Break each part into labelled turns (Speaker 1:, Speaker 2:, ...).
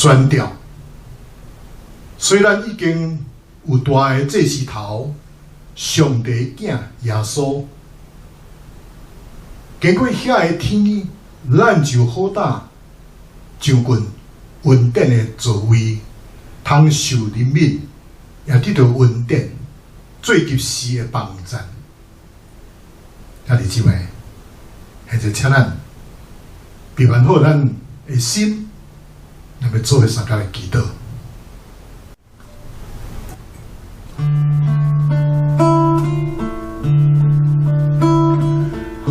Speaker 1: 宣調。雖然已經有大个祭司頭，上帝囝耶穌，經過遐个天，咱就好膽就近恩典的座位，通受憐憫，也得著恩典，做及時的幫贊。兄弟姊妹，現在請咱備辦好咱的心，咱欲做伙相共來祈禱。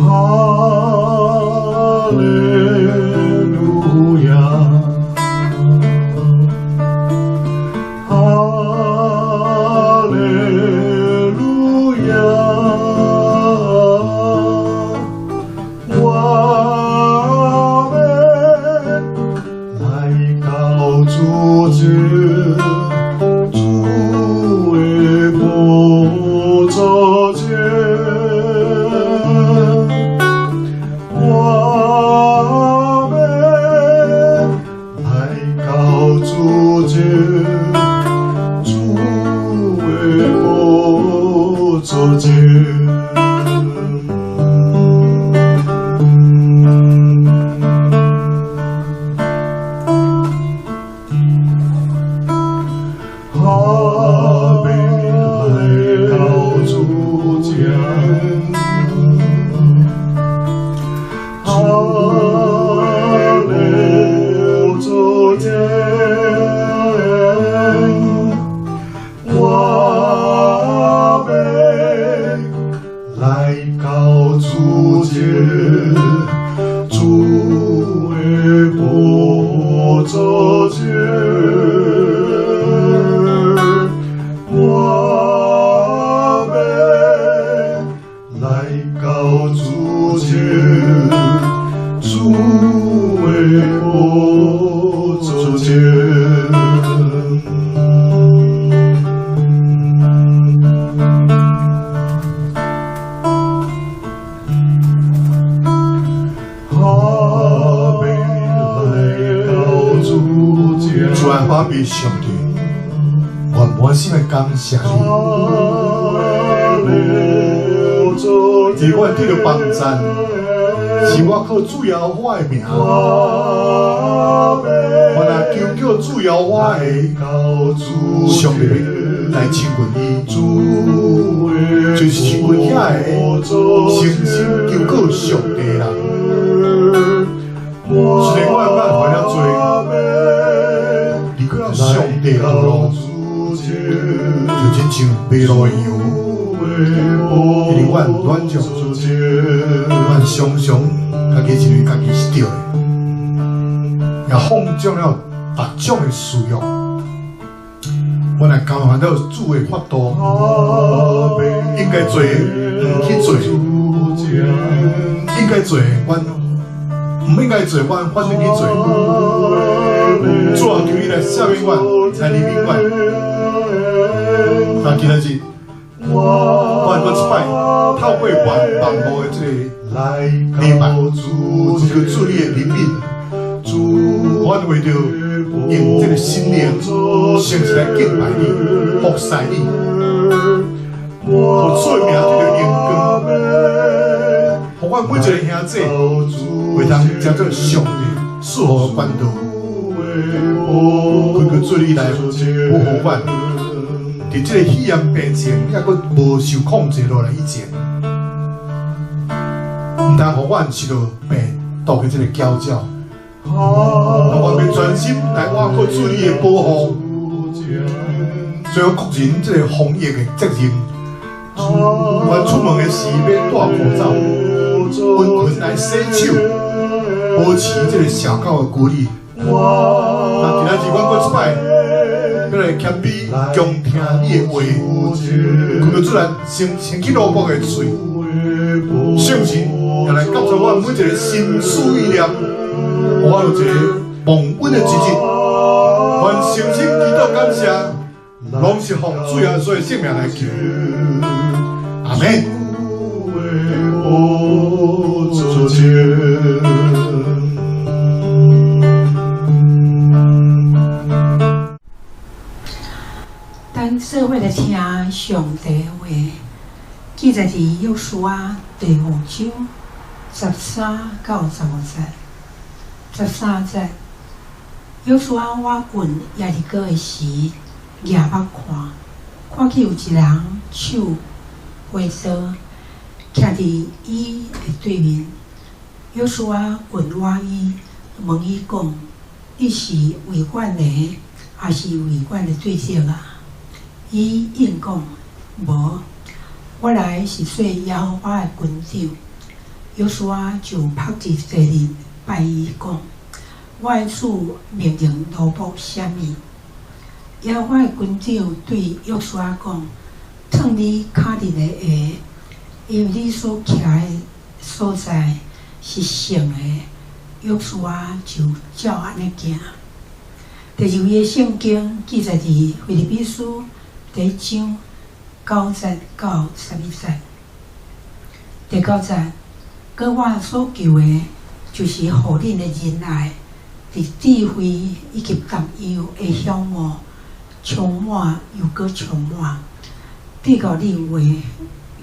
Speaker 2: 哈利路亞，哈利路亞，我欲來到主前，主的寶座前。我欲來到主前，主的寶座前。我欲來到主前，主的寶座前。我欲來到主前，主的寶座前。我欲來到主前，主的寶座前。我欲來到主前，
Speaker 1: 主啊，我被上帝，我滿心的感謝你，伫阮得著幫贊，是我靠主耶和華的名，我若求叫主耶和華的上帝來親近伊，就是親近遐个誠心求告上帝的人。雖然我捌犯了罪，離開了上帝的道路，就親像迷路的羊，因為阮軟弱，阮常常家己認為家己是對的，也放縱了各種的私欲。阮若交還了主的法度，應該做的毋去做，應該做的阮毋應該做，阮反正去做。主啊，求你來赦免阮，來憐憫阮。但今仔日，阮閣一擺透過網絡的這個禮拜，祈求主你的憐憫，阮為著用這個心靈，誠實來敬拜你、服侍你，予主的名得著榮光，予阮每一個兄弟會當成做上帝賜福的管道，祈求主你來保護阮。佇這個肺炎病情猶閣無受控制落來以前，毋通予阮受著病毒的這個攪擾。我欲專心來倚靠主你的保護，做好個人這個防疫的責任。阮出門的時欲戴口罩，圍裙來洗手，保持這個社交的距離。那今仔日阮閣一擺，欲來謙卑恭聽你的話，祈求主來先清去蘿蔔的喙，聖神也來監察阮每一個心思意念，予阮有一個蒙恩的一日。阮誠心祈禱感謝，攏是奉主耶穌的聖名來求，阿們。
Speaker 3: 閣欲來聽上帝話，記載佇約書亞第五章13到15節。13節，約書亞倚近耶利哥的時，舉目看，看見有一人手揮刀，徛佇伊的對面。約書亞近倚伊，問伊講：你是為阮的，抑是為阮的對敵啊？伊應講：無，我來是做耶和華的軍長。約書亞就伏佇地面拜伊講：我的主命令奴僕啥物？耶和華的軍長對約書亞講：脫你跤裡的鞋，因為你所徛的所在是聖的。約書亞就照按呢行。第二位的聖經記載佇腓立比書第一章9節到11節。第九節，閣我所求的，就是予恁的仁愛，佇智慧以及擔憂的曉悟，充滿又閣充滿，直到恁話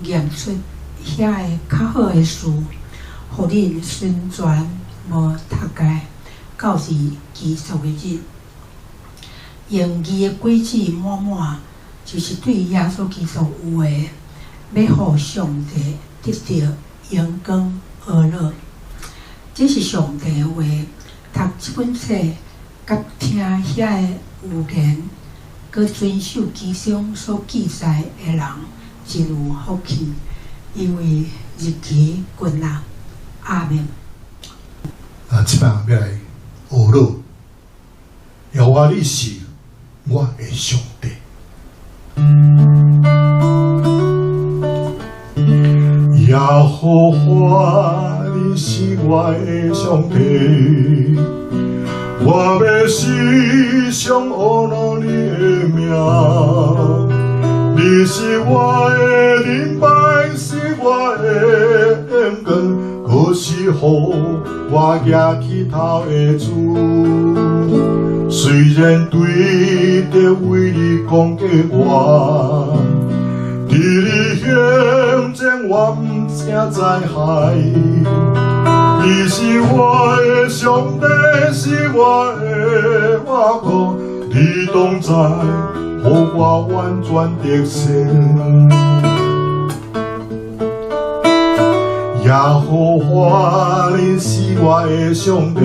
Speaker 3: 驗出遐个較好的事，予恁純全無脫界，到佇基督的日。用義的果子滿滿，就是對耶穌基督有的，欲予上帝得著榮光呵咾。這是上帝的話。讀這本冊，佮聽遐个預言，閣遵守其中所記載的人，真有福氣，因為日期近啦。阿們。
Speaker 1: 啊，這擺欲來呵咾，耶和華你是我的上帝。耶和華你是我的上帝，我欲時常呵咾你的名。你是我的盾牌，是我的榮光，閣是予我舉起頭的主。雖然對敵為你攻擊我，佇你面前我毋驚災害。你是我的上帝，是我的倚靠，你同在，予我完全得勝。耶和華，你是我的上帝，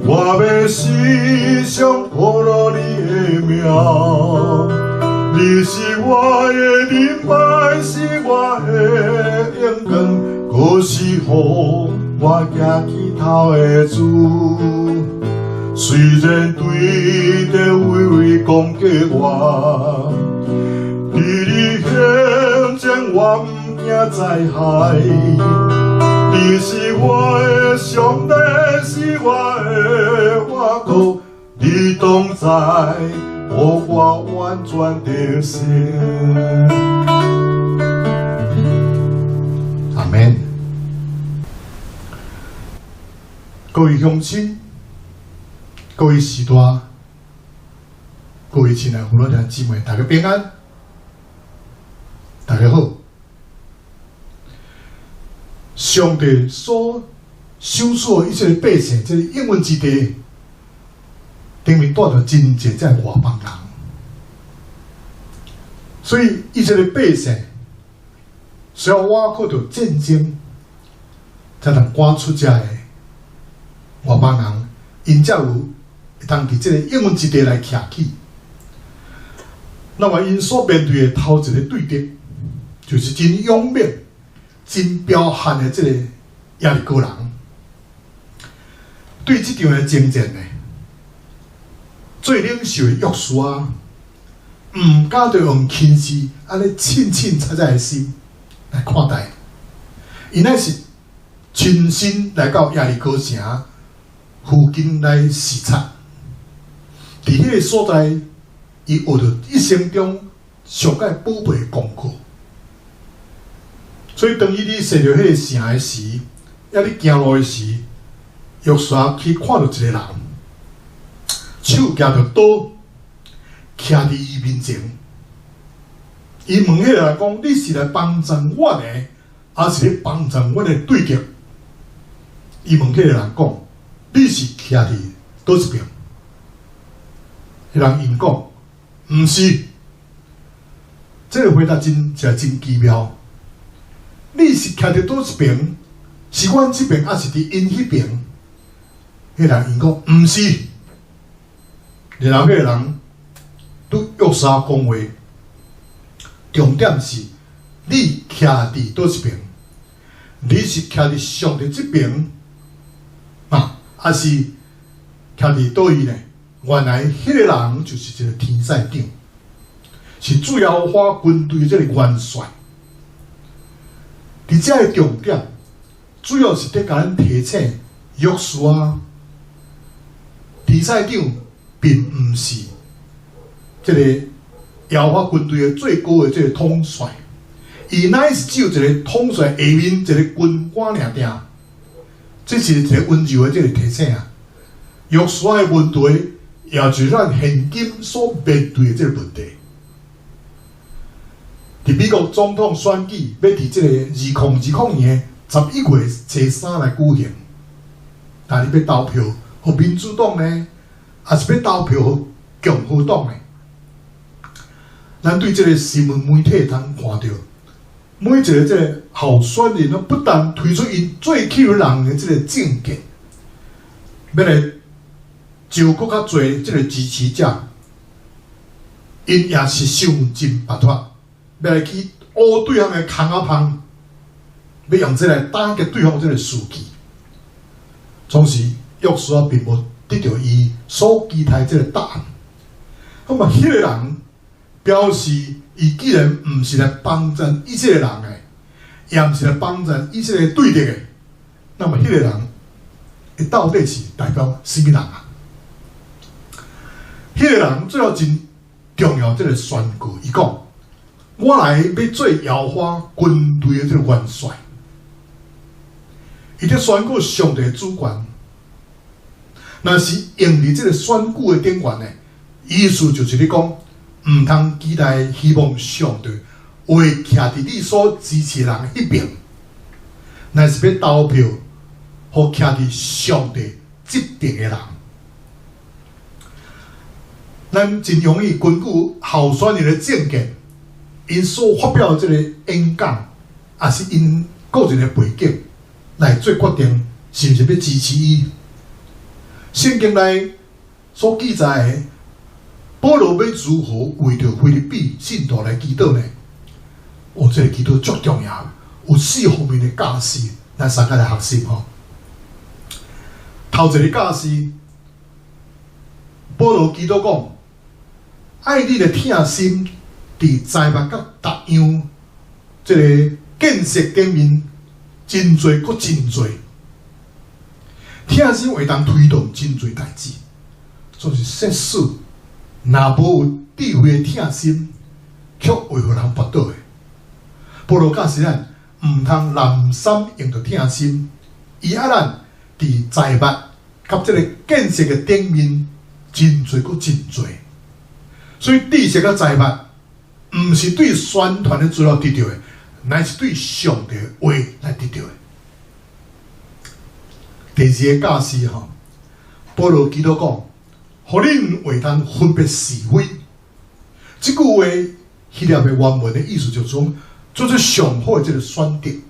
Speaker 1: 我欲時常呵咾你的名。你是我的盾牌，是我的榮光，閣是予我舉起頭的主。雖然對敵為為攻擊我，佇你面前我毋驚災害。你是我的上帝，是我的倚靠，你同在，予我完全得勝。阿們。各位鄉親，各位序大，各位親愛父老兄姊妹，大家平安，大家好。上帝所賞賜予以色列百姓，這個應允之地，頂面帶著真濟這外邦人，所以以色列百姓需要倚靠著戰爭，才能趕出這个外邦人，𪜶才有會當佇這个應允之地來徛起。那麼𪜶所面對的頭一個對敵，就是真勇猛、真彪悍的這个耶利哥人。對這場的征戰呢，做領袖的約書亞，毋敢著用輕視按呢凊凊彩彩的心來看待，伊乃是親身來到耶利哥城附近來視察。佇彼个所在，伊學著一生中上蓋寶貝的功課。所以當伊佇踅著彼个城的時，抑咧行路的時，約書亞去看著一个人，手舉著刀，徛佇伊面前。伊問彼個人講：你是來幫贊阮的，抑是咧幫贊阮的對敵？伊問彼個人講：你是徛佇佗一邊？彼人應講：毋是。這個回答真真真奇妙。你是徛佇佗一邊？是阮這邊，抑是佇𪜶彼邊？彼人應講：毋是。然後彼個人對約書亞講話，重點是你徛佇佗一邊？你是徛佇上帝這邊啊，抑是徛佇佗位呢？原來彼個人就是一個天使長，是主耶和華軍隊這個元帥。佇這个重點，主要是佇共咱提醒約書亞，天使長並毋是這個耶和華軍隊的最高的這個統帥，伊乃是只有一個統帥下面一個軍官爾爾。這是一個溫柔的這個提醒啊。約書亞的問題，也就是咱現今所面對的這個問題。佇美國總統選舉欲佇這個2020年11月初三來舉行，但你欲投票予民主黨呢，抑是欲投票予共和黨呢？咱對這個新聞媒體通看著，每一個這個候選人攏不但推出𪜶最吸引人的這個政見，欲來招閣較濟這個支持者，𪜶也是想盡辦法，欲來去挖對方的空仔芳，欲用這來打擊對方這個士氣。總是約書亞並無得著伊所期待這個答案。那麼，彼個人表示，伊既然毋是來幫贊以色列人的，也毋是來幫贊以色列對敵的，那麼彼個人，伊到底是代表啥物人啊？彼個人最後真重要，這個宣告，伊講：我來欲做耶和華軍隊的這個元帥。伊佇宣告上帝的主權，若是用佇這個選舉的頂懸呢？意思就是咧講，毋通期待希望上帝會徛佇你所支持的人彼邊，若是欲投票，予徛佇上帝這邊的人。咱真容易根據候選人的政見，𪜶所發表的這個演講，抑是𪜶個人的背景，來做決定，是毋是欲支持伊？聖經內所記載的，保羅欲如何為著腓立比信徒來祈禱呢？哦，這個祈禱足重要，有四方面的教示，咱三個來學習吼。頭一個教示，保羅祈禱講：愛你的疼心，佇財物佮逐樣這個見識頂面真濟閣真濟，疼心會當推動真濟代誌，就是設使若無有智慧的疼心，卻會予人跋倒的。保羅教示咱，毋通濫散用著疼心，伊愛咱佇財物佮這個見識的頂面真濟閣真濟。所以知識佮財物，毋是對宣傳的資料得著的，乃是對上帝的話來得著的。第二個教示吼，保羅祈禱講，予恁會當分別是非。這句話希臘的原文的意思就是講，做出上好的這個選擇。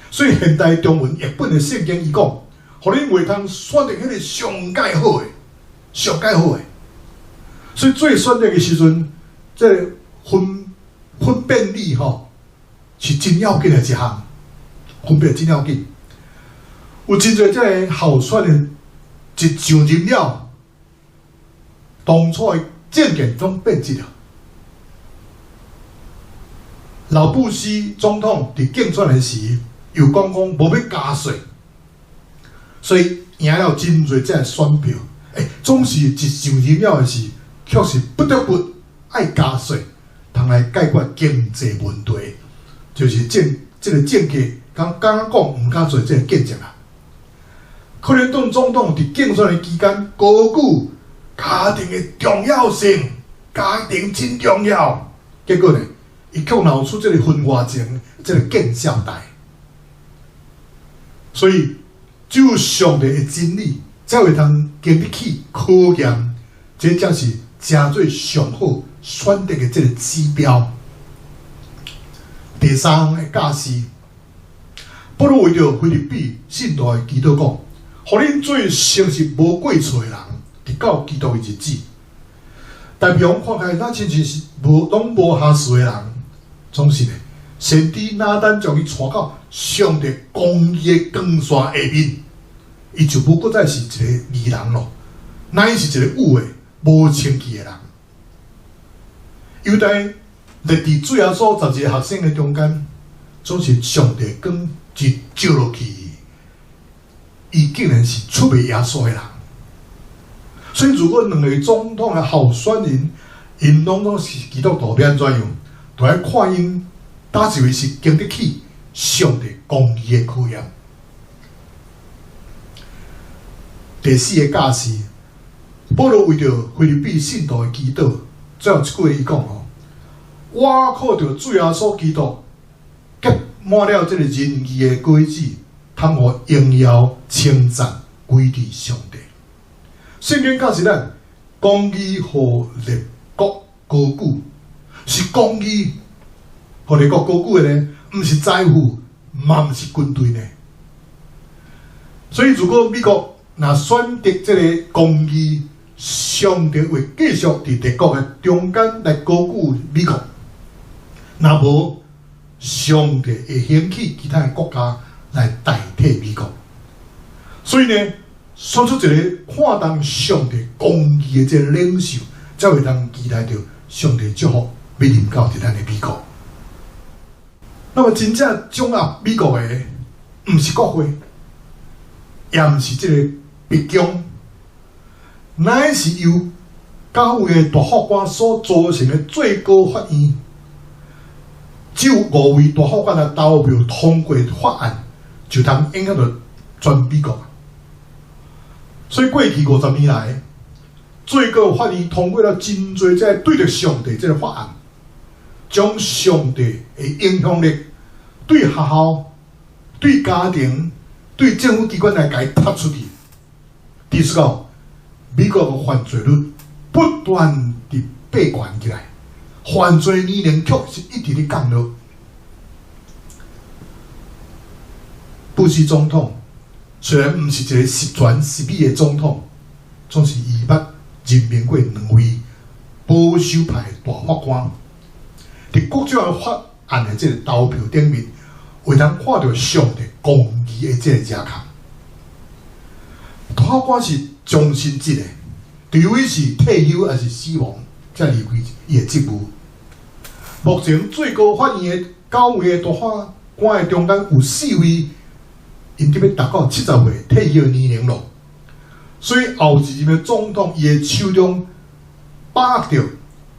Speaker 1: 所以現代中文譯本的聖經伊講，予恁會當選擇彼個上蓋好的，上蓋好的。所以做選擇的時陣，這個分辨力吼是真要緊的一項，分辨真要緊。有真濟這個候選人一上任了，當初的政見攏變質了。老布希總統佇競選的時，又講講無欲加稅，所以贏了真濟這個選票。總是一上任了的時，卻是不得不愛加稅，通來解決經濟問題，就是這個政客剛剛講毋敢做這個見證啊。克林頓總統佇競選的期間，高舉家庭的重要性，家庭真重要。結果呢，伊卻鬧出這個婚外情，這個見笑代。所以，只有上帝的真理，才會通經得起考驗，這才是誠做上好選擇的這個指標。第三個教示，保祿為著腓立比信徒的祈禱講，予恁做誠實無過錯的人，直到基督的日子。但別看起來，咱親像是無攏無瑕疵的人，總是呢，先知拿單將伊帶到上帝公義的光線下面，伊就無閣再是一個義人咯，乃是一個有的無清氣的人。猶大立佇主耶穌12個學生的中間，總是上帝光一照落去，伊竟然是出賣耶穌的人。所以，如果兩个總統的候選人，𪜶攏總是基督徒，欲按怎樣？就愛看𪜶佗一位是經得起上帝公義的考驗。第四个教示，保祿為著腓立比信徒的祈禱，最後一句話伊講吼：我靠著主耶穌基督結滿了這个仁義的果子，通予榮耀稱讚歸佇上帝。聖經教示咱，公義予列國高舉，是公義予列國高舉的呢，毋是財富，嘛毋是軍隊呢。所以，如果美國若選擇這个公義，上帝會繼續佇列國的中間來高舉美國；若無，上帝會興起其他的國家來代替美國。所以呢，選出一个看重上帝公義的這个領袖，才會通期待著上帝祝福欲臨到佇咱的美國。那麼真正掌握美國的，毋是國會，也毋是這个白宮，乃是由教會的大法官所組成的最高法院。只有五位大法官來投票通過法案，就通影響著全美國。所以過去50年來，最高法院通過了真濟這個對著上帝這个法案，將上帝的影響力對學校、對家庭、對政府機關來共伊踢出去。致使講，美國的犯罪率不斷佇爬懸起來，犯罪年齡卻是一直咧降落。布希總統雖然毋是一个十全十美的總統，總是伊捌任命過兩位保守派的大法官，佇各種的法案的這个投票頂面，會通看著上帝公義的這个遮卡。大法官是終身制的，除非是退休抑是死亡，才離開伊的職務。目前最高法院的九位的大法官的中間有四位，𪜶得欲達到70歲退休年齡咯。所以後一任的總統，伊的手中把握著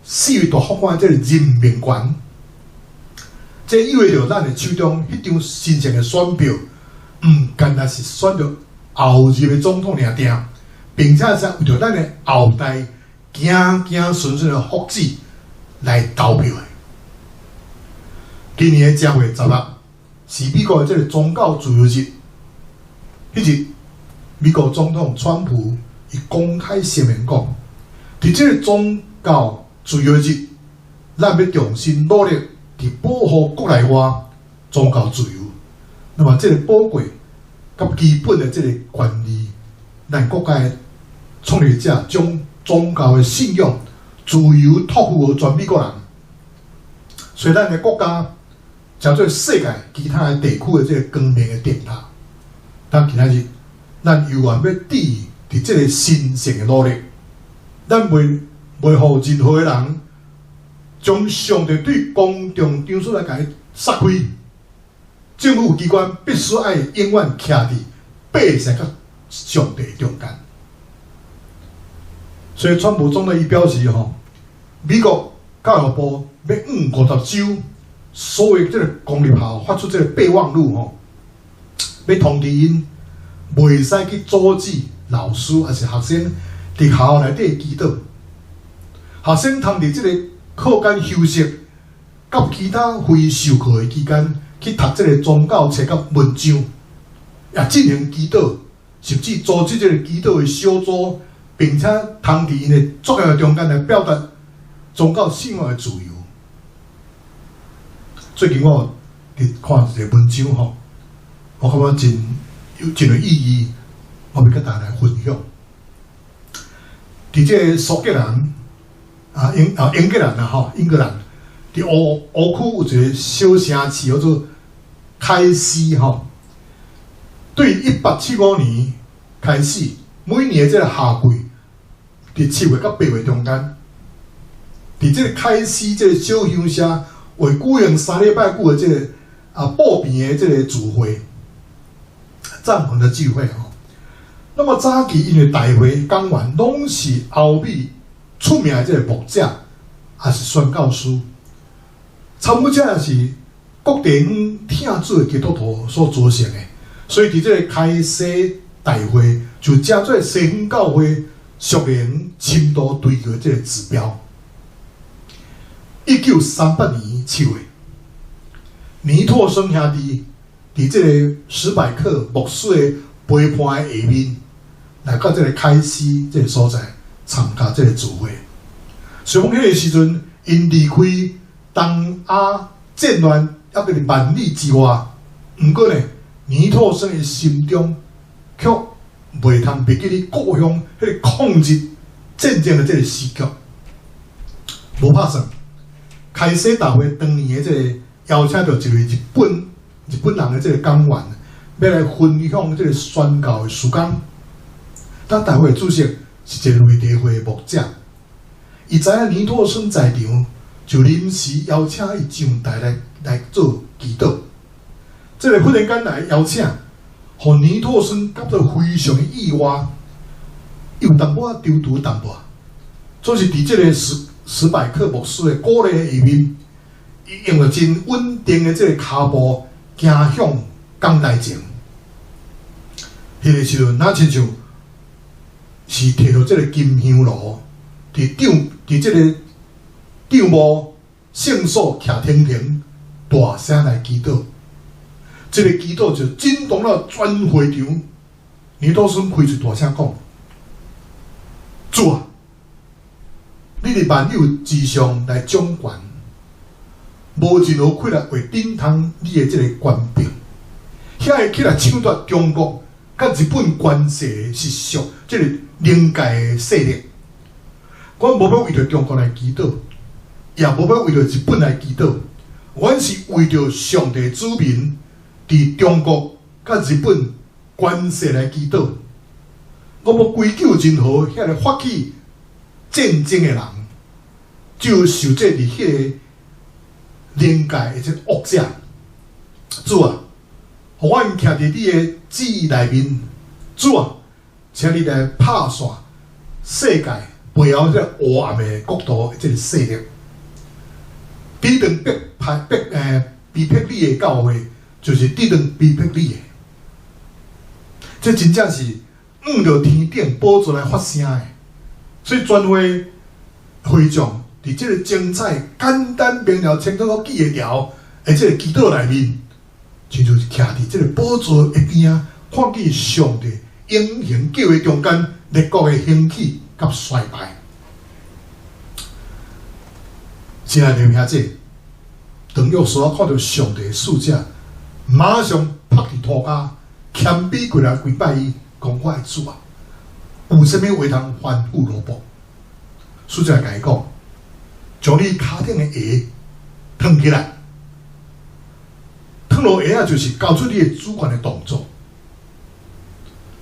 Speaker 1: 四位大法官的這个任命權，這意味著咱的手中彼張神聖的選票，毋干焦是選著後任的總統爾定，並且是為著咱的後代子子孫孫的福祉來投票的。今年的正月16是美國的這个宗教自由日，彼日美國總統川普伊公開聲明講，佇這个宗教自由日，咱欲重新努力佇保護國內外宗教自由。那麼這个寶貴佮基本的這个權利，咱國家的創立者將宗教的信仰自由託付予全美國人，所以咱的國家成做世界其他的地區的這个光明的燈塔。但今仔日，咱猶原欲致佇這个神聖的努力，咱袂予任何的人將上帝對公眾場所來共伊殺開。政府機關必須愛永遠徛佇百姓佮上帝中間。所以，川普總統伊表示吼，美國教育部欲向50州所有這个公立學校發出這个備忘錄吼，欲通知𪜶袂使去阻止老師抑是學生佇學校內底祈禱。學生通佇這个課間休息，佮其他非授課的期間去讀這个宗教冊佮文章，也進行祈禱，甚至組織這个祈禱的小組，並且通佇𪜶的作業中間來表達宗教信仰的自由。最近我有佇看一个文章吼，我感覺真有真有意義，我欲佮大家來分享。佇這个蘇格蘭啊英啊英格蘭啊吼，英格蘭佇湖湖區有一个小城市叫做開斯吼。對1875年開始，每年的這个夏季，佇7月佮8月中間，佇這个開斯這个小鄉下，會舉行3禮拜久的這个布棚的這个聚會，帳篷的聚會吼。那麼早期𪜶的大會講員攏是歐美出名的這个牧者，抑是宣教師，參與者也是各地方疼主的基督徒所組成的。所以佇這个開西大會就成做西方教會屬靈深度追求的這个指標。1938年7月，尼拓生兄弟佇這个史百克牧師的陪伴的下面，來到這个開西這个所在參加這个聚會。所以講彼个時陣，𪜶離開東亞戰亂，猶閣佇萬里之外。毋過呢，尼拓生的心中卻袂通袂記得故鄉彼個抗日戰爭的這个時局。無拍算，開西大會當年的這个邀請著一位日本人的這个講員，欲來分享這个宣教的事工。當大會主席是一個內地會的牧者，伊知影尼拓生在場，就臨時邀請伊上台來做祈禱。這个忽然間來邀請，予尼拓生感到非常的意外，有淡薄仔躊躇淡薄仔，總是佇這个史百克牧師的鼓勵下面，伊用著真穩定的這个跤步行向講台前。彼个時陣，若親像是提著這个金香爐，佇這个帳幕聖所徛停停，大聲來祈禱。這个祈禱就震動了全會場。尼托生開喙大聲講：主啊，你佇萬有之上來掌權，無任何氣力會頂通你的這个權柄。遐个起來搶奪中國佮日本權勢是屬這个靈界的勢力。阮無欲為著中國來祈禱，也無欲為著日本來祈禱，阮是為著上帝子民佇中國佮日本權勢來祈禱。我無歸咎任何遐个發起戰爭的人，只有受制佇彼个靈界的這个惡者。主啊，予阮徛佇你的旨意內面。主啊，請你來拍散世界背後這个黑暗的國度的這个勢力。抵擋逼迫逼逼迫你的教會，就是抵擋逼迫你的。這真正是向著天頂寶座來發聲的。所以全會會眾佇這个精彩、簡單明了、清楚閣記會牢的這个祈禱內面，親像徛佇這个寶座的邊仔，看見上帝永恆計劃中間列國的興起佮衰敗。親愛的兄弟，當約書亞看著上帝的使者，馬上撲佇塗跤，謙卑過來跪拜伊，講我的主啊，有啥物話通吩咐奴僕？使者共伊講，將你跤頂的鞋脫起來，脫落鞋仔就是交出你的主權的動作。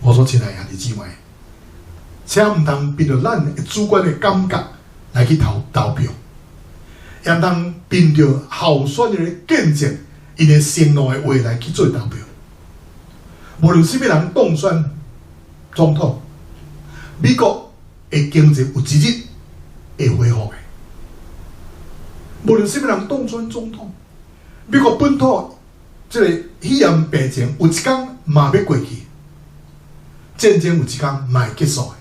Speaker 1: 我說親愛的兄弟姊妹，請毋通憑著咱的主觀的感覺來去投票，也毋通憑著候選人的見證，𪜶的承諾的話來去做投票。無論啥物人當選總統，美國的經濟有一日會恢復的。無論啥物人當選總統，美國本土這個肺炎病情有一天嘛欲過去，戰爭有一天嘛會結束的。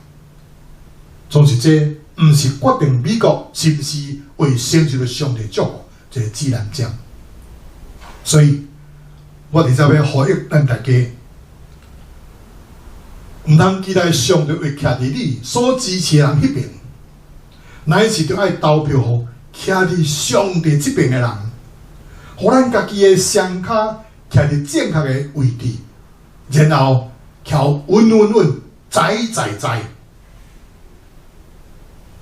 Speaker 1: 總是這毋是決定美國是毋是會承受著上帝祝福一個指南針。所以，我佇這欲呼籲咱大家，毋通期待上帝會徛佇你所支持的人彼邊，乃是著愛投票予徛佇上帝這邊的人，予咱家己的雙跤徛佇正確的位置，然後徛穩穩穩、在在在。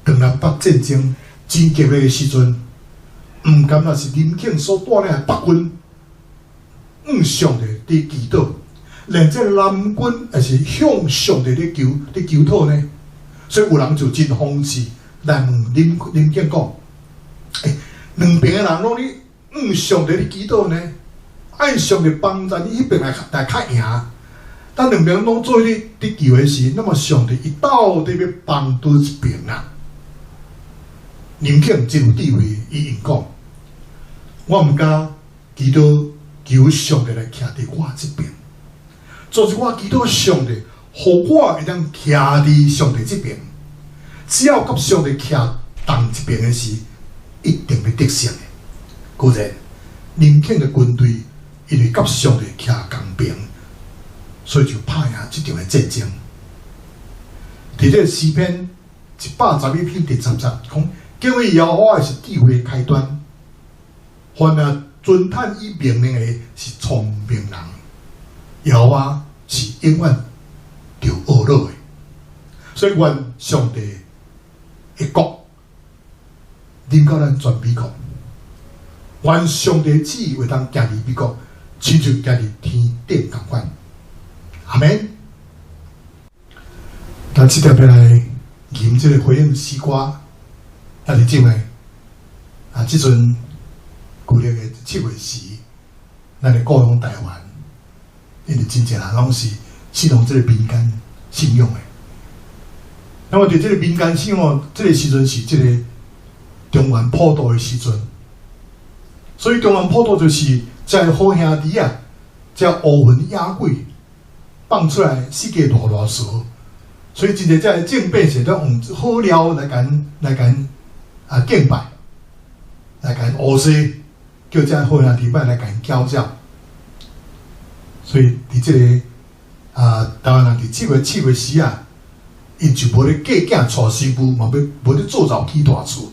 Speaker 1: 當南北戰爭真激烈的時陣，毋甘若是林肯所帶領的北軍，向上帝佇祈禱，連這南軍也是向上帝咧求咧求討呢。所以有人就真諷刺來問林肯講：欸，兩邊的人攏咧向上帝咧祈禱呢，愛上帝幫助你彼邊來來較贏。當兩邊攏做咧佇求的時，那麼上帝伊到底欲幫佗一邊啊？林肯真有智慧，伊應講：我毋敢祈禱求上帝來徛佇我這邊，就是我祈禱上帝，予我會當徛佇上帝這邊。只要佮上帝徛仝一邊的時，一定欲得勝的。果然，林肯的軍隊因為佮上帝徛仝邊，所以就拍贏這場的戰爭。佇這個詩篇111篇第10節講：敬畏耶和華是智慧的開端，凡啊遵趁伊命令的是聰明人。耶和華是永遠著懊惱的，所以願上帝的國臨到咱全美國，願上帝旨意會當行佇美國，親像行佇天頂仝款。阿們。咱這條欲來吟這個回應詩歌，啊，是姊妹，啊，這陣舊曆的7月時，咱的故鄉台灣，因為真濟人攏是信奉這個民間信仰的。那麼佇這個民間信仰，這個時陣是這個中元普渡的時陣，所以中元普渡就是這個好兄弟啊，這個烏魂野鬼放出來四界亂亂踅，所以真濟這個正百姓都用好料來共來共啊敬拜，來共烏西，叫這個好兄弟來共攪攪。所以佇這個啊，台灣人佇7月7月時啊，𪜶就無咧嫁囝娶媳婦，嘛欲無咧做灶起大厝，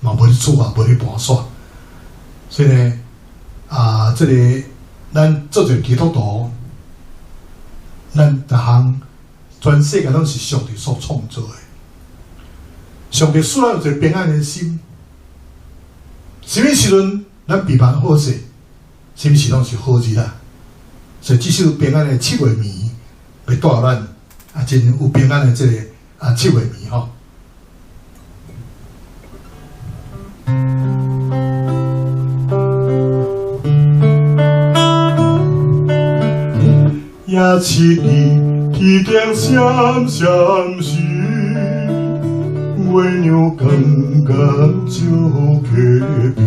Speaker 1: 嘛無咧厝啊，無咧盤煞。所以呢，啊，這個咱做一個基督徒，咱逐項全世界攏是上帝所創造的。上帝賜咱有一個平安的心，啥物時陣咱備辦好勢，啥物時攏是好日啊。所以這首平安的七月暝，欲帶予咱啊，真有平安的這個啊七月暝吼。
Speaker 2: 也七日天頂閃閃時，月娘剛剛照隔壁，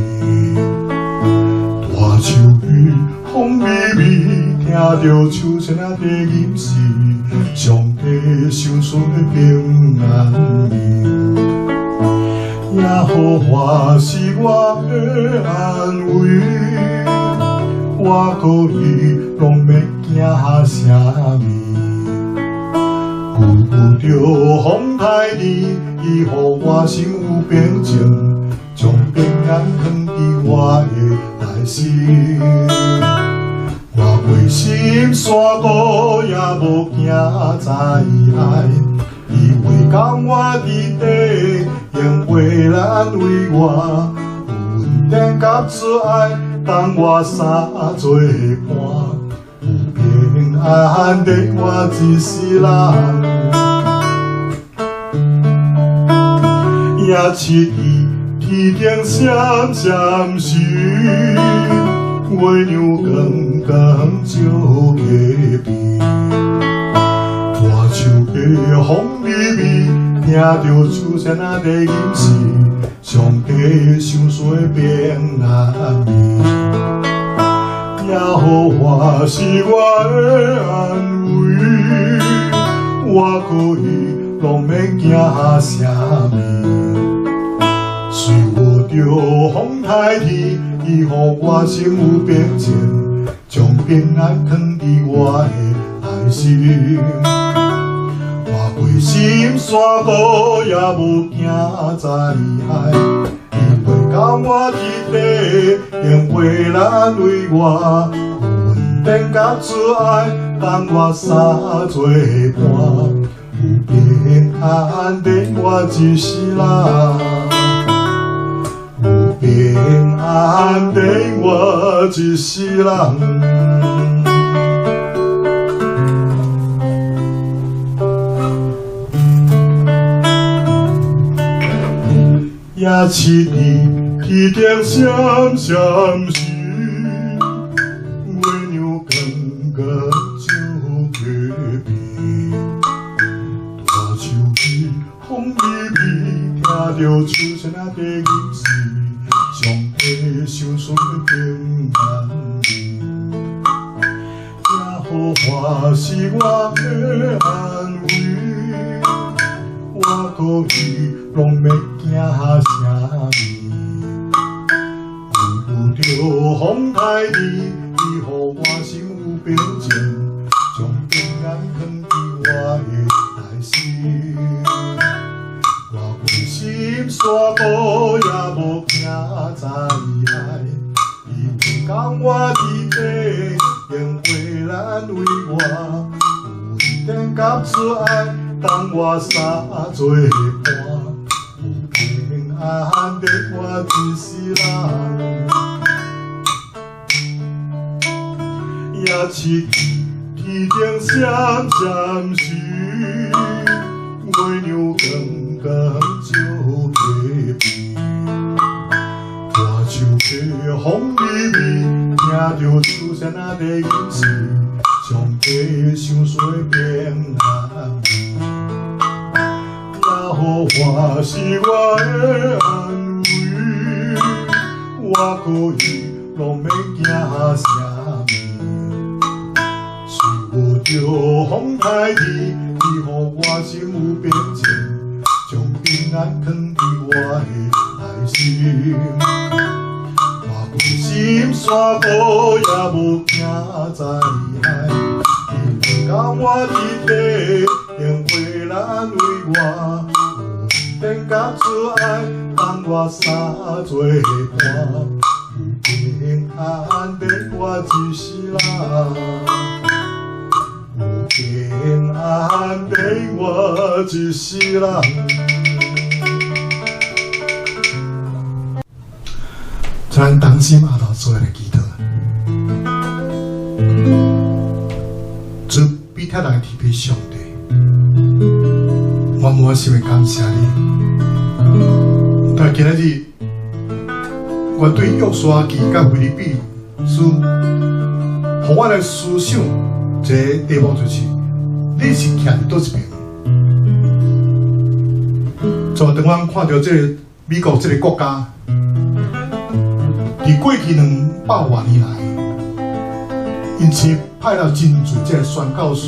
Speaker 2: 大樹雨風微微，聽著秋聲仔佇吟詩，上帝賞賜的平安暝。耶和華是我的安慰，我可以攏免驚啥物。遇著風颱日，伊予我心有平靜，將平安藏佇我的內心。我過深山谷也無驚災害，伊話共我佇底，用話來安慰我，有恩典佮慈愛，當我三做伴，有平安佇我一世人。也七日天頂閃閃時，月娘剛剛照隔壁，大樹下風微微，聽著秋聲仔佇吟詩，上帝賞賜的平安暝。耶和華是我的安慰，我可以攏免免驚啥物。雖無著風颱天，伊予我心有平靜，將平安藏佇我的內心。我規心山谷也無驚災害，伊陪甲我佇底，榮華難為我，有恩典佮慈愛，當我三做伴，有平安等我一世人。有平安等我一世人。也試佇天頂閃閃時，月娘光光照隔壁，大樹枝風微微，聽著秋仙仔在吟詩，上帝賞賜平安暝。耶和華是我的安慰，我可以攏免驚啥物。有著風颱天，伊予我心有平靜，將平安藏佇我的內心。我規心山谷也無驚災害，伊陪甲我佇底，榮華難為我，有恩典佮慈愛，當我三做伴，有平安等我一世人。也試佇天頂閃閃時，月娘光光照隔壁，大樹下風微微，聽著秋仙仔在吟詩，上帝賞賜平安暝。耶和華是我的安慰，我可以攏免驚啥物。雖無著風颱天，伊予我心有平靜，將平安藏佇我的內心。我規心山谷也無驚災害，伊陪甲我佇底，榮華難為我，有恩典佮慈愛，當我三做伴，有平安等我一世人。有平安等我一世人。
Speaker 1: 咱同心阿头做來祈禱，主比天人天父上帝，我滿心的感謝你。但今仔日，我對約書亞記佮腓立比書，予我來思想一個題目，就是你是徛佇佗一爿？就當阮看著這個美國這個國家，佇過去200外年來，𪜶差派了真濟這個宣教師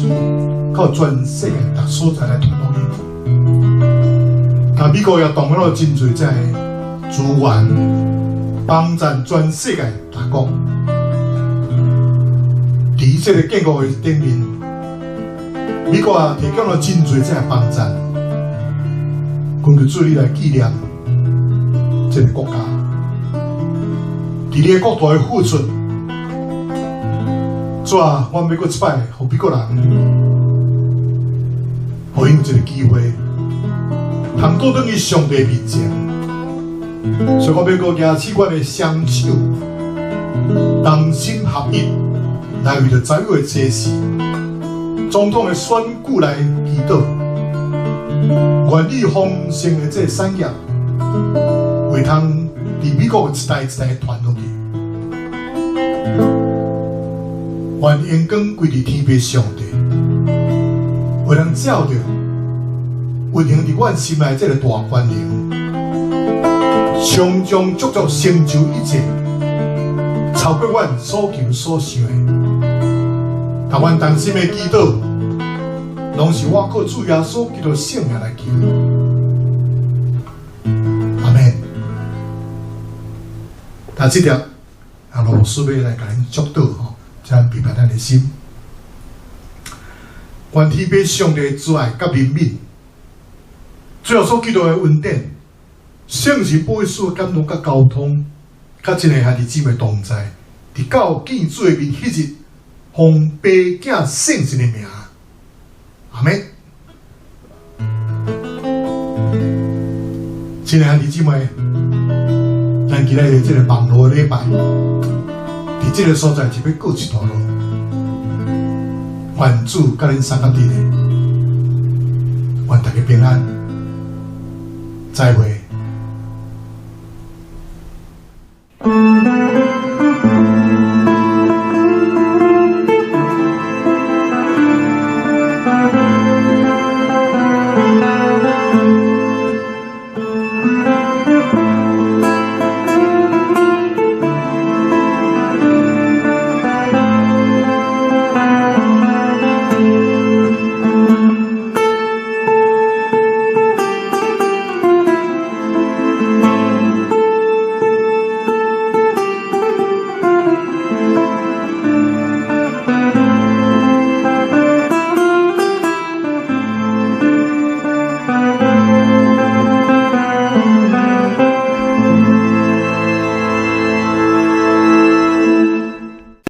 Speaker 1: 到全世界逐所在來傳福音。但美國也動用了真濟這個資源，幫助全世界各國。佇這個建國的頂面，美國也提供了真濟這個幫助，根據主你來紀念這個國家。佇你的國度的付出，主啊，阮欲閣一擺，予美國人，予𪜶有一個機會，通倒轉去上帝面前。所以我欲閣舉起阮的雙手，同心合一，來為著所有的祭司、總統的選舉來祈禱，願意豐盛的這個產業，會通佇美國一代一代傳落去。願榮光歸佇天父上帝，會通照著運行佇阮心內這個大權能，常常足足成就一切，超過阮所求所想的。但阮同心的祈禱，攏是我靠主耶穌基督聖名來求。阿門。但這條啊，羅牧師欲來共恁祝禱吼，請預備咱的心。願天父上帝慈愛佮憐憫，主耶穌基督的恩典，聖神保惠師的感動佮交通，佮親愛兄弟姊妹同在，直到見主的面彼日，奉父子聖神的名，阿門。親愛兄弟姊妹，咱今仔日這个網路禮拜，佇這个所在就欲告一段落。願主佮恁相佮佇咧，願大家平安，再會。